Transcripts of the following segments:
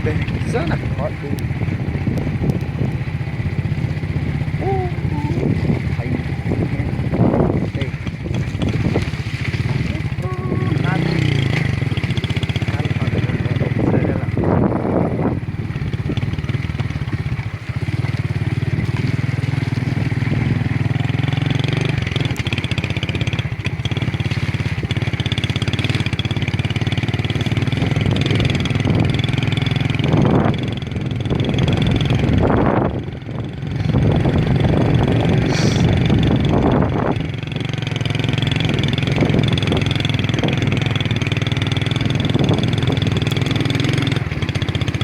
Pem xwb na qhov twg. Ub, hais tej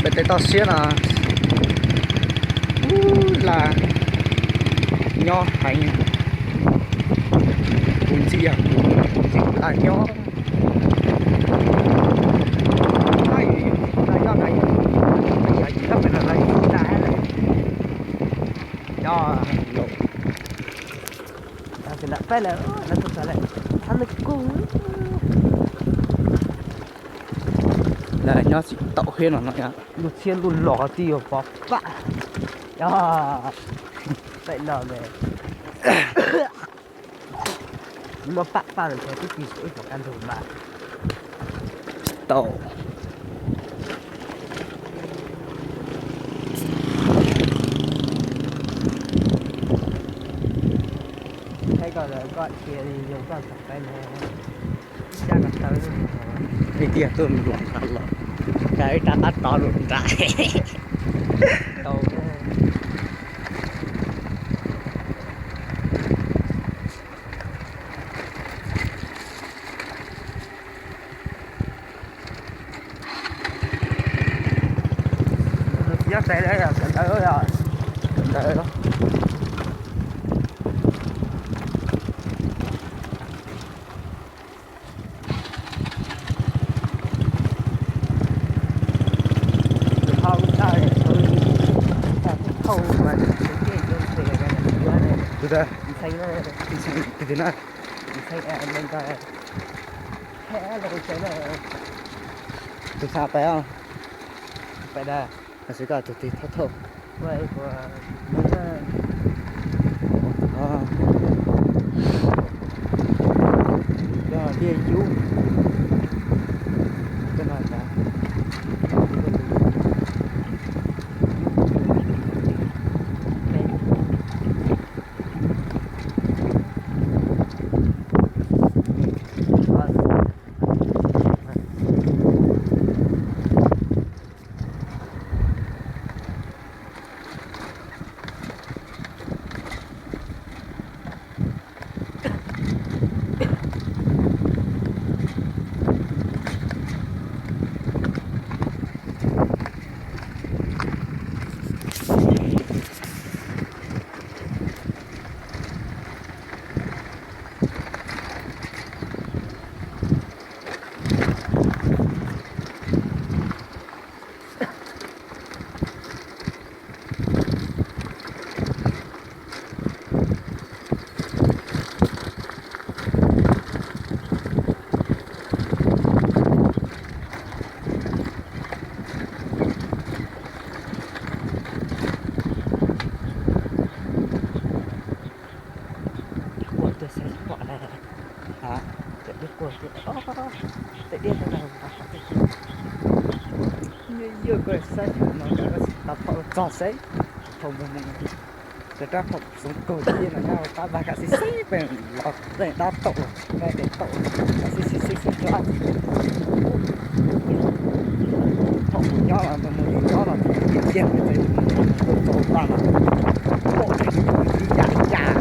Pem tej toj siab no, ub, la nyob heev. Kuv ntxim yog kuv ntxim la nyob. Lawv nyob tsis tau thiab no no. Lub txhiab lub los twb yuav pov pam. Yog, pem no ne, muab pam pam los twb tsis tau ib puas kaj ntug mas tau. Thaij koj, koj cia li yog koj txog peb ne. Ib tiag tuaj mus nram los, ib rab qab tod lus nram. Tau. Nyob tes lawm, yog tes ntawd, yog tes ntawd. Tus hau ntawd, tus hau mas tus dej zoo ces tus ntxhee na, tus ntxhee tus twg na, ntxhee ntawd, tus xa pais os, pais da, xwv koj tus twg thauj thauj. Liaj yub, Quaj tuaj saib pom na. Cov dej quaj, tej dej no na, yog koj saib no, koj tsis tau pom txog saib, thaum mus mus, rov rab pom xoov kaug tiag no nyob qab vaj, koj xib xib pem los dab taum, dab taum, koj xib xib xib xib rov dab tsi. Thaum mus nyob los mus nyob los tiag tiag, txawm mus tau paj los pom ib yam yam.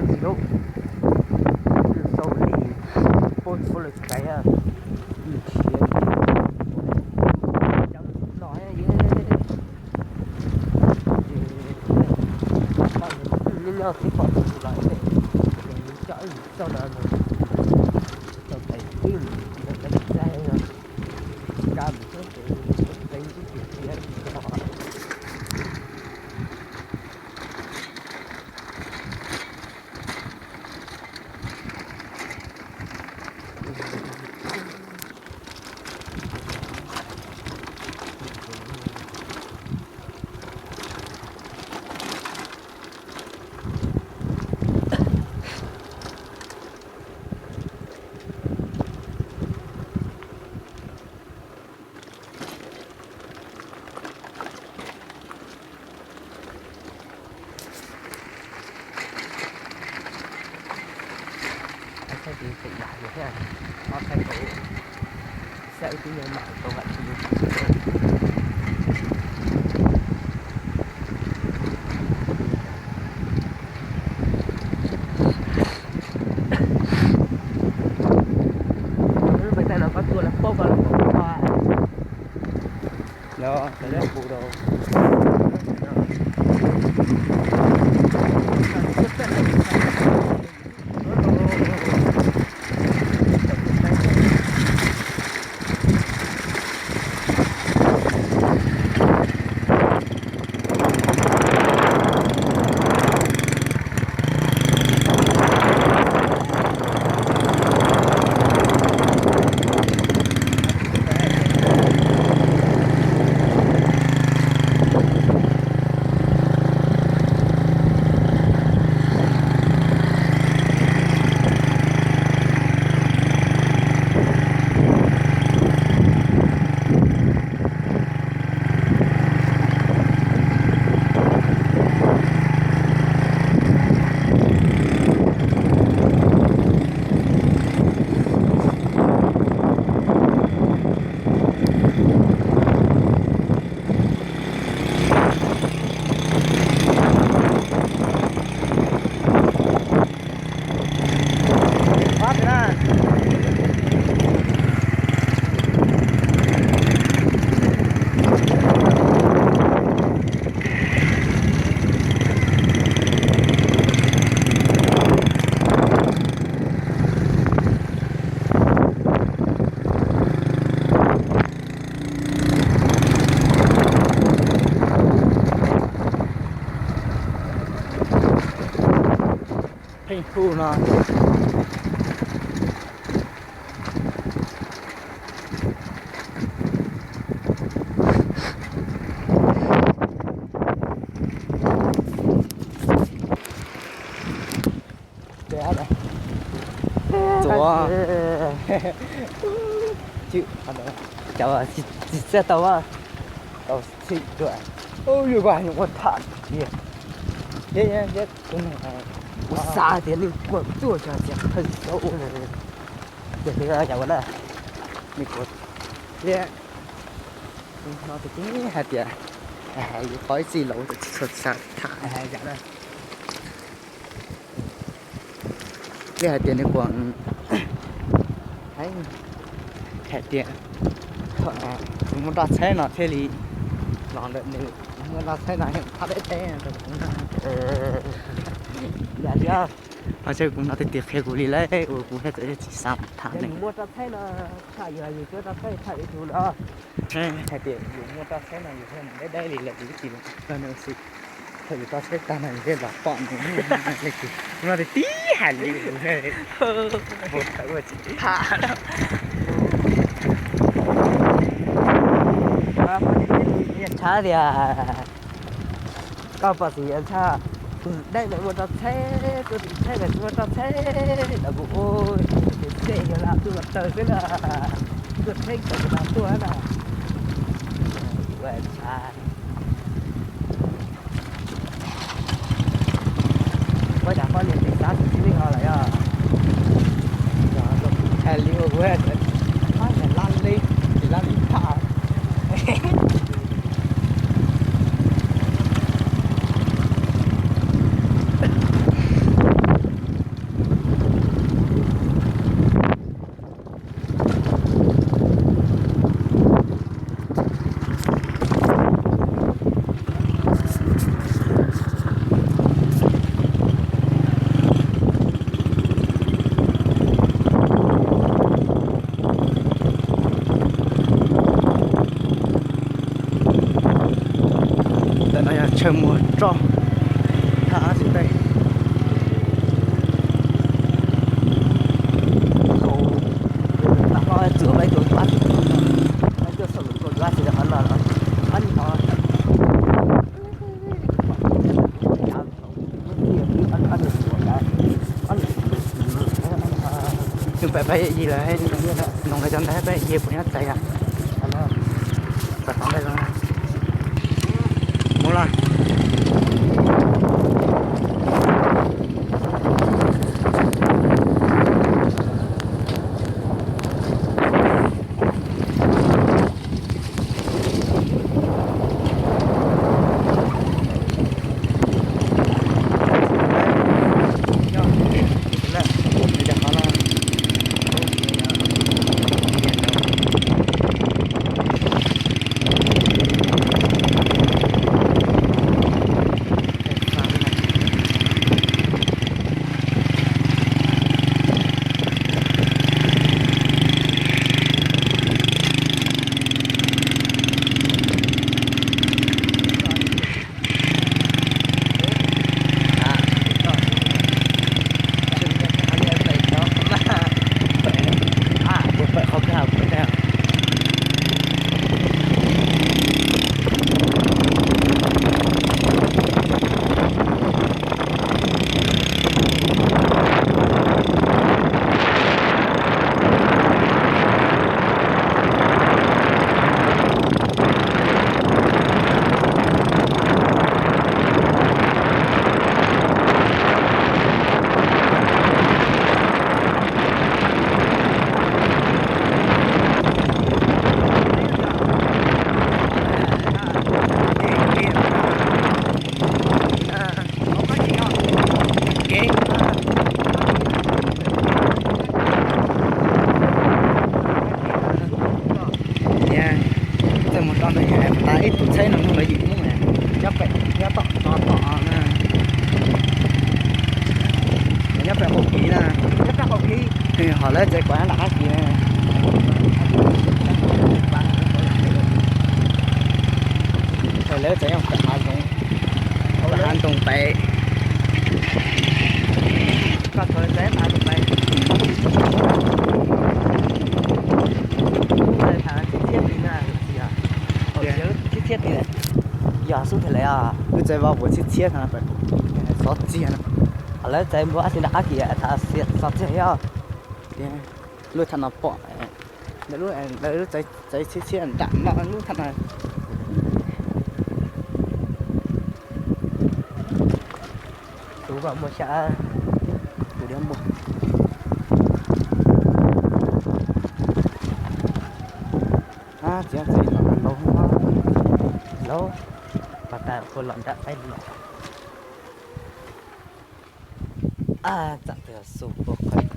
Ib lub xau li poob tsis poob lawv tsis pais, nws khiav li cov no. Nyob nyob twb pom tus los coj xauj no, tau tais twb mus cov txaij no, kab mus txog tes tes ib tus khiav. Saib tus feem dam thiab, ob saib tau, saib wb twb yog mam tau vam tsis yog. Lub pem tag no koj tuaj lawv paub koj los paub koj. Los, los, los. Pheej hu no. Txuav. Cov tsis txawj tau, tau txhij tuaj. Ub, yus koj nyuam qhuav tham tiag. Thiab thiab kuv kuv xav tias nej kuam tuaj tso tias qhawv xauj ua na. Ces thiab yam ua na, nej kuam thiab. Kuv hnov tus tib hais tias, hais yus qhov ib txij los tsis txhob xav tham hais yam na. Thiab hais tias nws kuam, hais tias kuv muaj roj txhaib no thiaj li los ntawm nws, kuv muaj roj txhaib no thab deb teb rau kuv no. Yam li os, kuv hnov tiag tiag qhia kuv li lawm uas kuv thiaj txawm tsis xav tham ne. Muaj roj txhaib no, tshaj yus, yus muaj roj txhaib tshaj ib tug no. Hais tias yus muaj roj txhaib no yus thiaj mus deb deb li lawm yus twb tsis los txog nws ua si. Thaum yus roj txhaib tag no yus thiaj los pom nws. Kuv no tiag tiag hais li kuv, ua tsis tham. Tshav tias koj pom xwm yas ntshaj, tus dawb no muaj roj txhaib, tus txhaib no tsis muaj roj txhaib los kuv ua, ces xej yog lam tuaj los taw xwb na, tuaj txhaib tau kuv lam tuaj na. Ua tshav. Ua cas poj niam tsis xav tsis txij li ho lawm yog? Hais li ua kuv hab lab li, tsis lab li tham. Peb peb yig lawm, noog lawv cov ntawd peb yig puas nyob txais yom. Mus los. Txawm mus rau ntawd tas ib tug tsheb no nug lawv yim hnub na. Nyob pem, nyob tom no tom na. Nyob pem qaum kev na. Ho lawv tsev kuv nram qab kev na. Lawv tsev nyob pem hav zoov, pem hav ntoo pem. Yog xub thim lawm os. Lub tsev vov puas txhiab txhiab no, xov txiag no. Lawv tsev npua ab tsi nram qab kev thaum xov txiag os. Lub thaum no pom, lub tsev txhiab txhiab nram no lub thaum no. Tus vam muaj xya, tus diab npua. Txiv txiv no tau lauj, pas tas puas los nram qaib los. Ab, tsam twg xu puas qhov